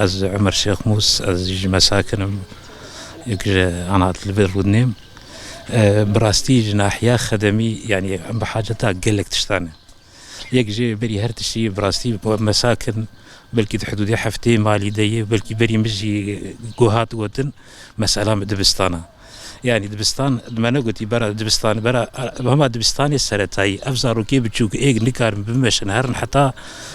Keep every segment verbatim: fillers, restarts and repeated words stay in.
Ez Ömer Şêxmûs, ez ji Mesakin im, yek ji ana li vê rûdinê. E, bi rastî ji nahiya xedemî, yanî em bi haceta gelek tiştan e. Yek jê berî her tiştî bi rastî Mesakin belkî di hidûdê heftê malî de ye, belkî berî min jî guh hat gotin, mesela dibistana. Yanî dibistan, me negotî bera dibistan, bera hema dibistanê seretayî. Ev zarokê biçûk êk nikarin bimeşin herin heta,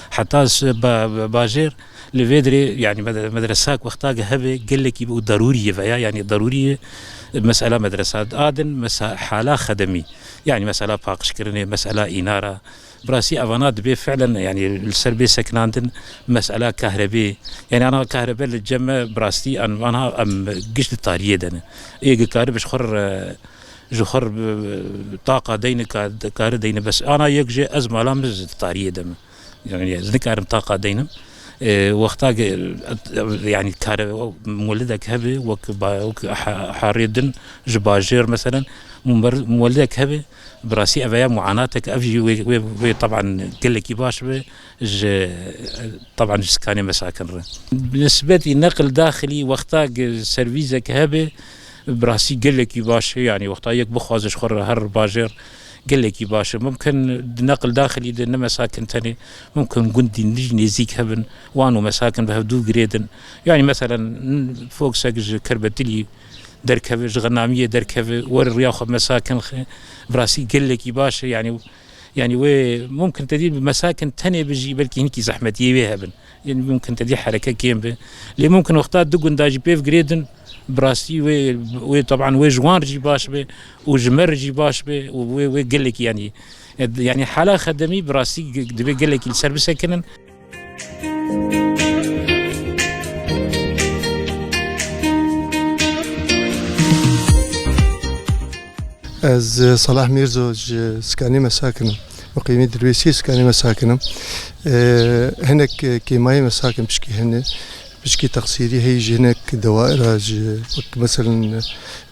heta s-, ba-, ba-, bajêr. Li vê dirê, yanî med-, medresa wexta ge hebe gelekî û darûrî ye veya, yanî darûrî ye mesela medresa. A din mesa-, hala xedemî. Yanî mesela paqijkirinê, mesela înara. Bi rastî evana dibê fiilen, yanî li ser bê sekinandin mesela kahrebê. Yanî ana kahrebe li cem me bi rastî an-, anha em giş di tariyê de ne. Ê karibe ji xwe re, ji xwe re bi, taqa deyne ka-, kari deyne bes. Ana yek jê ez mala min ji tariyê de me. Yanî ez nikarim taqa deynim. E, wexta ge, yanî kare, muwelidek hebe, wek ba-, wek ha-, harê din ji bajêr meselen, muwer-, muwelidek hebe, bi rastî ev ya muanatek, ev jî wê, wê, wê taban gelekî baş be, ji, taban ji sikanê Mesakin re. Bi nisbetî neqil daxilî wexta ge servîsek hebe, bi rastî gelekî baş e, yanî wexta yek bixwaze ji xwe re her bajêr gelekî baş e. Mumkin di neqil daxilî de ne Mesakin tenê, mumkin gundî nij-, nêzîk hebin, wan û Mesakin bi hevdû girêdin. Yanî meselen, foksek ji Kerbetilî derkeve, ji Xenamiyê derkeve, were riya xwe Mesakin xe, bi rastî gelekî baş e, yanî, yanî wê mumkin te dî bi Mesakin tenê bijî, belkî hinkî zehmetiyê wê hebin. Yanî mumkin te dî hereke kêm be. Lê mumkin wexta du gunda jî pêv girêdin, bi rastî wê, wê taban wê ji wan re jî baş be û ji me re jî baş be û wê, wê gelekî yanî, yanî hala xedemî bi rastî ge-, divê gelekî li ser bisekinin. Ez, e, Salah Mîrzo ji Sikanê Mesakin im. Muqîmî Dirbêsiyê Sikanê Mesakin im. E, hinek, e, kêmayê Mesakin pişkî hene. Pişkî teqsîrî heyî ji hinek dewaira ji, wek meselen, e,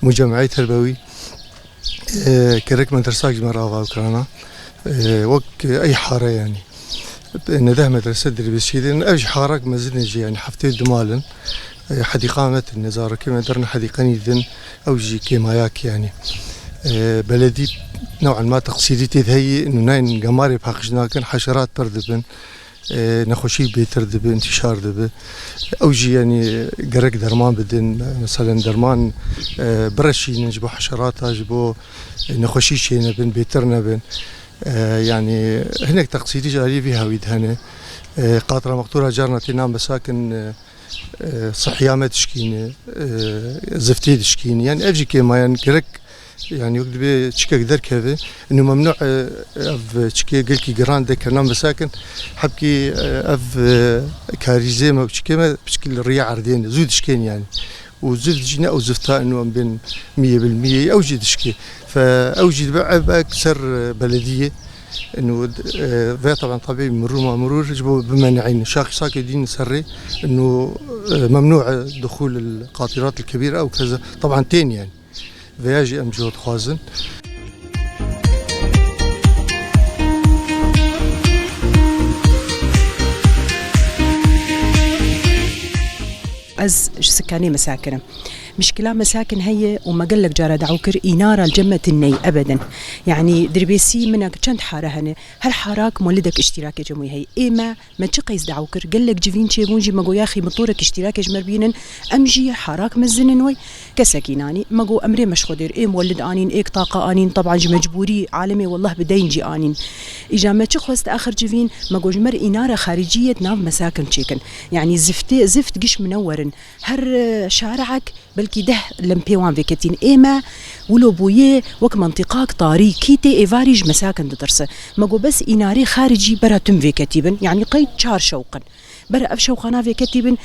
Mucemeyê Terbewî. E, gerek medresak ji me re ava kirana. E, wek, e, ey hare yanî. Nedeh medrese Dirbêsiyê de ne. Ev jî harak mezin e jî, yanî heftê du mal in. E, hedîqa me tune, zarokê me derine hedîqenî din, ew jî kêmayak yanî. E, beledî new'an ma teqsîrî tê de heye, nû nayên gemarê paqij nakin, heşerat pir dibin. E, nexweşî bêtir dibe, intîşar dibe. Ew jî, yanî, gerek derman bidin, meselen derman, e, bireşînin ji bo heşerata, ji bo, e, nexweşî çênebin, bêtir nebin. E, yanî, hinek teqsîrî ji aliyê vî hawî de hene. E, qatra mextura carna tê nan Mesakin, e, e, sihiya me dişkîne, e, ziftê dişkîne. Yanî, ev jî kêmayan gerek Yanî wek dibê çikek derkeve, ino memnû e, ev çikê gelkî giran derkevna Mesakin, hebkî, e, ev, e, karîzê me û çikê me piçkî li riya erdê ne, zû dişkên yanî. Û zift jî ne ew zifta ino em bên miyê bil miyê, ew jî dişkê. Fe ew jî dibe ev ek ser, e, belediyê. Ino, e, ve taban tabî mirû ma mirû ji bo bimenîn. Şaxî sakê dîn serrê, ino, e, memnû e duxûl il qatirat il kebîr ew keza. Taban tên yanî. Veya jî em ji we dixwazin. Ez ji Sikanê Mesakin im. Mişkila Mesakin heye û me gelek cara daw kir, înara li cem me tune ye ebeden. Yanî Dirbêsî minek çend hare hene, her harak molidek îştîrakê cem wî heye. Ê me Me çi qeys daw kir? Gelek civîn çêbûn jî me got, yaxî motorek îştîrakê ji me re bînin, em jî harak mezin in wey. Kesekî nanî. Me got, emrê me ji Xwedê re, ê muwellid anîn, ê taqa anîn, teban ji mecbûrî, alemê wellah bi deyn jî anîn. Îja me çi xwest axir civîn, me got, ji me re înara xaricî yê di nav Mesakin çêkin. Yanî ziftê, zift giş minewer in. Her, e, şareek Belkî deh lempê wan vêketîn. Ê me wilo bûye wek mentiqak tarî, kî tê êvarî ji Mesakin ditirse. Me got bes înarê xaricî bera tim vêketî bin, yanî qey çar şewq in. Bera ev şewqana vêketî bin,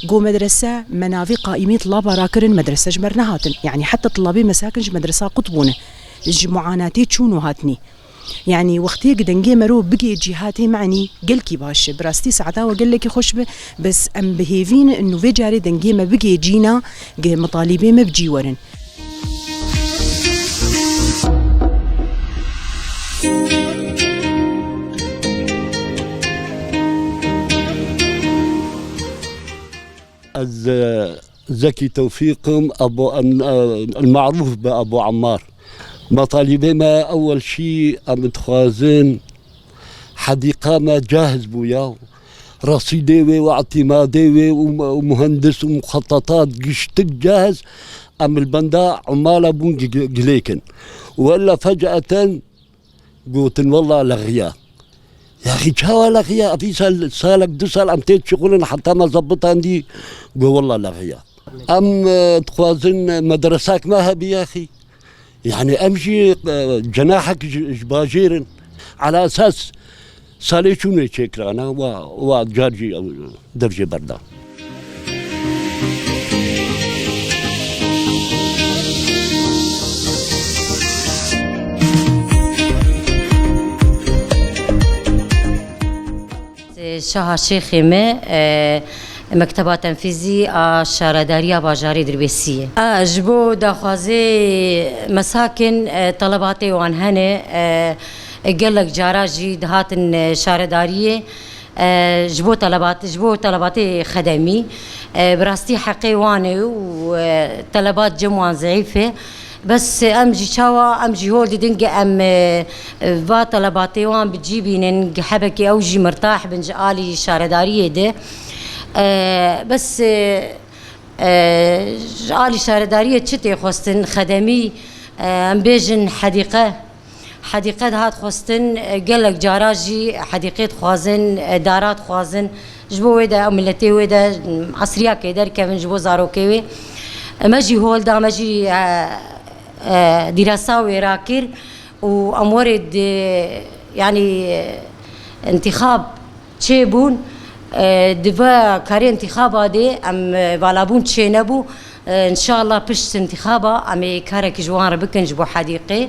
got medrese, me navê qaîmê tilaba rakirin, medrese ji me re nehatin. Yanî heta tilabê Mesakin ji medresa qut bûne. Ji muanatê çûn û hatinî. Yanî wextê ku dengê mero bigê cîhatê menî gelkî baş e. Bi rastî saeta we gelekî xweş be, bes em bi hêvî ne ino vê carê dengê me bigê cîna, ge mitalîbê me bi cî werin. Zekî Tewfîq im, Abu Em-, e, el-Marûf bi Abu Emmar. Metalîbê me ewel şî em dixwazin hedîqa me cahiz bûya. Resîdê wê û îtîmadê wê û, û muhendis û muxetetat giştik cahiz, em li benda umala bûn gi-, gi-, gilêkin. Wella fecaeten gotin, "Wella lexiya." Yaxî çawa lexiya? Efî sal, salek, du sal em tê dişixulin heta me zebitandî, got, "Wella lexiya." Em, e, dixwazin medresak me hebî yaxî. Yani em jî, e, cenahek ji, ji bajêr in. Ala esas salê çûnê çêkirana, wa, wa car jî ew dev jê berda. Şaha Şêxê me, e, Mekteba Tenfîzî a Şaredariya Bajarê Dirbêsiyê. A, ji bo daxwazê mesakin, e, telebatê wan hene, e, gelek cara jî dihatin, e, şaredariyê, e, ji bo telebat, ji bo telebatê xedemî, e, bi rastî heqê wan e û, e, telebat cem wan zeîf e. Bes em jî çawa, em jî hol didin ge em, e, e, va telebatê wan bi cî bînin, ge hebekê ew jî mirtah bin ji alî şaredariyê de. E, bes, e, e, ji alî şaredariyê çi tê xwestin, xedemî, e, em bêjin hedîqe. Hedîqe dihat xwestin, e, gelek cara jî hedîqê dixwazin, e, dara dixwazin. Ji bo wê de, ew miletê wê de, m, esriyakê derkevin ji bo zarokê wê. E, me jî hol da, me jî, e, e, dîrasa wê rakir û em werê di, yanî, e, întîxab çêbûn, e, di va karê întîxaba de em, e, valabûn çênebû. E, înşallah pişt întîxaba em ê karekî ji wan re bikin ji bo hedîqê.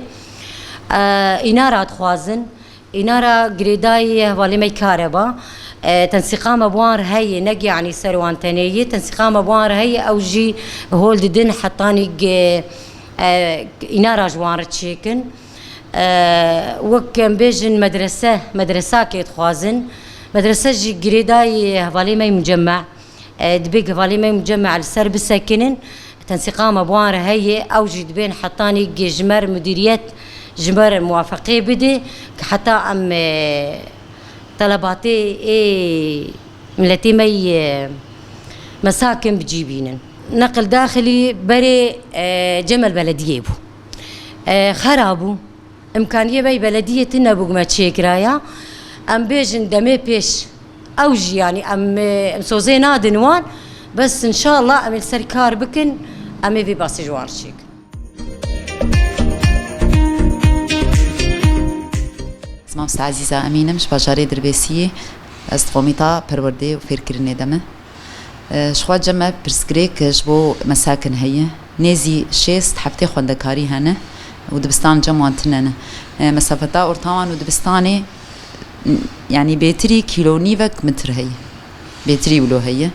E, îna ra dixwazin. Îna ra girêdayî hevalê me kare ba. E, tensîqa me bi wan re heye, ne yanî ser wan tenê ye. Tensîqa me bi wan re heye, ew jî hol didin hetanî ge, e, îna ra ji wan re çêkin. E, wek em bêjin medrese, medresakê dixwazin. Medrese jî girêdayî hevalê me mucemme. E, dibê hevalê me mucemme li ser bisekinin, tensîqa me bi wan re heye, ew jî dibên hetanî ge ji me re mudîriyet, ji me re muwafeqê bide, ke heta em, e, telebatê ê miletê me yê mesakin bi cî bînin. Neqil daxilî berê, e, Cemel Belediyê bû. E, xera bû. Îmkaniyê me yê belediyê tune bû me çêkiraya. Em bêjin demê pêş ew jî, yanî em, em sozê nadin wan. Bes înşallah em ê li ser kar bikin, em ê vê basê ji wan re çêkin. Ez mamoste Ezîza Emîn im, ji bajarê Dirbêsiyê. Ez di komîta perwerdê û fêrkirinê de me. E, ji xwe cem me pirsgirêk ji bo mesakin heye. Nêzî şêst heftê xwendekarî hene û dibistan cem wan tune ne. E, mesafeta orta wan û dibistanê, m, yanî bêtirî kîlo nîvek mitir heye. Bêtirî wilo heye.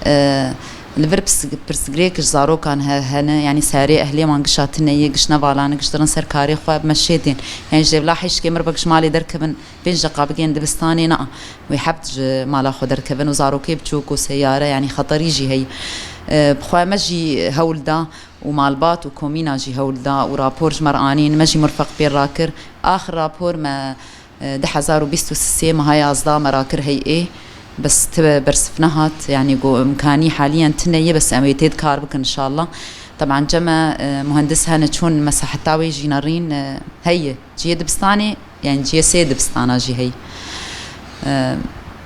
E, li vir pirs-, pirsgirêk ji zarokan he-, hene, yanî serê ehlê wan gişa tune ye, giş ne vala ne, giş dirin ser karê xwe, bi me şê tên. Yanî ji vila heyşkê mirovek ji malê derkevin, Bên jeqa bigên dibistanê na. Wê hebt ji mala xwe derkevin û zarokê biçûk û seyare, yanî xeterî jî heye. E, bi xwe me jî hewl da û malbat û komîna jî hewl da û rapor ji me re anîn, me jî mirfeq pê rakir. Axir rapor me, e, du hezar û bîst û sê meha yazda me rakir heyê. Bes ti bersif nehat, yanî got imkanî haliyen tune ye, bes em ê tê de kar bikin inşallah. Teban cem me, e, muhendis hene çûn mesaheta wê jî nerîn, e, heye. Cihê dibistanê, yanî cihê sê dibistana jî heye. E,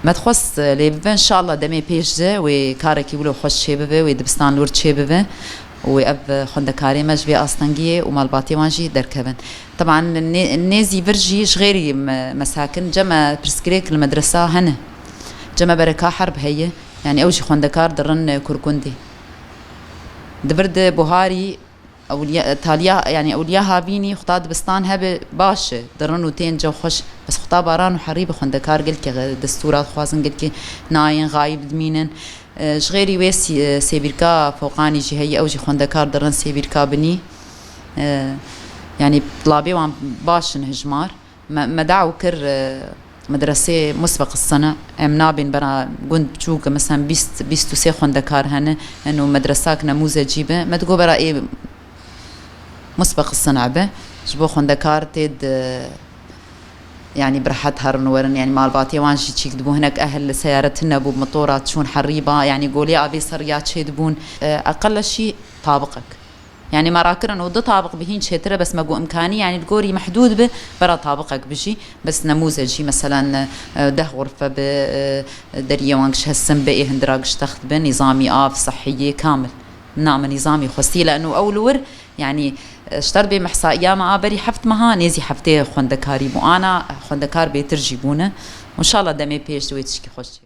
me dixwest, e, lê bibe, înşallah demê pêş de wê karekî wilo xweş çêbibe, wê dibistan li wir çêbibe û wê ev, e, xwendekarê me ji vê astengiyê û malbatê wan jî derkevin. Teban nê-, nêzî vir jî ji xêrî me-, mesakin, cem me pirsgirêk li medresa hene. Cem me bereka herb heye, yanî ew jî xwendekar dirin, e, Kurgundê. Di vir de buharî Ewliya, taliya, yanî ewliya havînî, xuta dibistan hebe baş e, dirin û tên cew xweş. Bes xuta baran û herî bi xwendekar gelkê destûra dixwazin, gelkê nayên, xayîb dimînin. E, ji xêrî wê sî-, e, sêvîrka foqanî jî heye, ew jî xwendekar dirin sêvîrka binî. E, yanî tilabê wan baş in hijmar. Me, me daw kir, e, Medresê musbeq sena, em nabên bera gund biçûk, mesela bîst, bîst û sê xwendekar hene, eno medresak nemûzecî be, me digo bera ê musbeq sena be, ji bo xwendekar tê di, yanî bi rehet herin werin, yanî malbatê wan jî çîk dibû, hinek ehil li seyare tune bû, bi motora çûn herîba, yanî golê avê ser ya çê dibûn, e, eqele şî tabiqek. Yanî me rakirin û du tabiq bi hîn çêtir e, bes me got imkanî, yanî li gorî mehdûd bi, bera tabiqek bijî, bes nemûzecî, meselen, e, deh xurfe bi, e, deriyê wan giş hesin bi, ê hindira giş text bi, nîzamî av, sehiyê kamil. Na me nîzamî xwestî, leno ew li wir, yanî, e, ji ter bê mehsaiya me a berî heft meha nêzî heftê xwendekarî bû. Ana xwendekar bêtir jî bûne. Înşallah demê pêş di wê tişkî xweş çê.